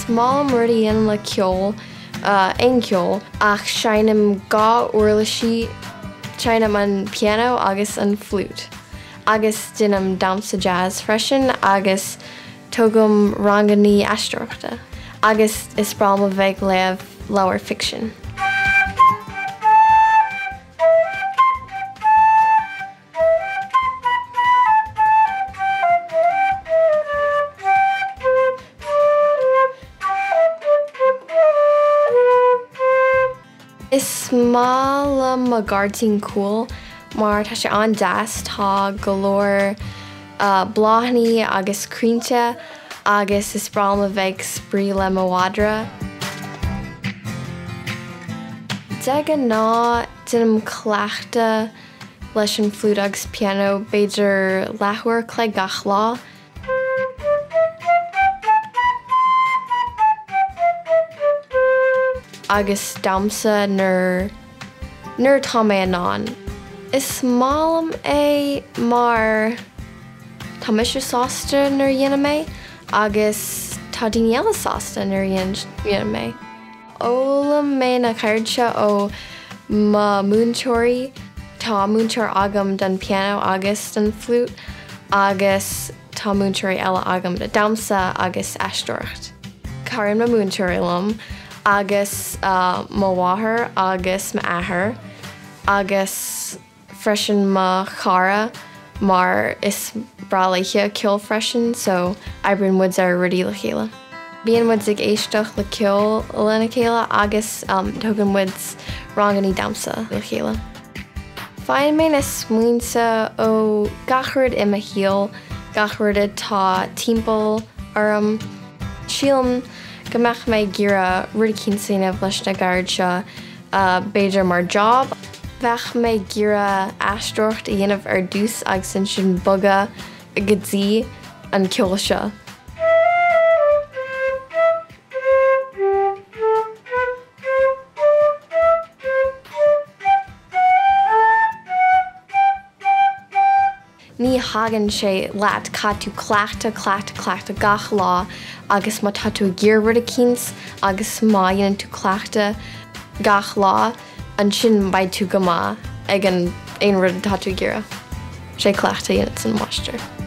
Is maith liom rudaí a dhéanamh le ceol, aon cheol, ach seinnim 2 uirlisí, seinnim an pianó agus an fliúit. Agus déanaim damhsa jazz freisin agus tógaim rangannaí aisteoireachta. Agus is breá liom a bheith ag léamh leabhair ficsin. Is maith liom mo ghairdín cúil mar tá sé an-deas, tá go leor bláthanna agus crainnte agus is breá liom a bheith ag spraoi le mo mhadra. De ghnáth déanaim cleachtadh leis an fliúit agus pianó b'fhéidir leathuair a chloig gach lá. Agus damhsa nuair nuair atá mé in ann. Is maith liom é mar tá mise sásta nuair a dhéanaim é agus tá daoine eile sásta nuair a dhéanaim é. D'fhoghlaim mé na ceird seo ó mo mhúinteoirí. Tá múinteoir agam don pianó agus don fliúit agus tá múinteoirí eile agam do damhsa agus aisteoireacht. Cabhraíonn mo mhúinteoirí liom agus mo mháthair agus m'athair agus. freisin mo chara mar is breá léithe ceol freisin so oibríonn muid ar rudaí le chéile. Bíonn muid ag éisteacht le ceol lena chéile agus tógann muid rangannaí damhsa le chéile. Faigheann mé na smaointe ó gach rud i mo shaol, gach rud atá timpeall orm. Sílim go mbeadh mé ag iarraidh rud eicínt a dhéanamh leis na gceird seo b'fhéidir mar job. Bheadh mé ag iarraidh aisteoireacht a dhéanamh ar dtús agus ansin bogadh go dtí an ceol seo. Ní thagann sé leat, caithfidh tú cleachtadh, cleachtadh, cleachtadh gach lá agus má tá tú ag iarraidh rud eicínt agus má dhéanann tú cleachtadh gach lá, ansin beidh tú go maith ag an aon rud atá tú ag iarraidh. Sé cleachtadh a dhéanann an máistir.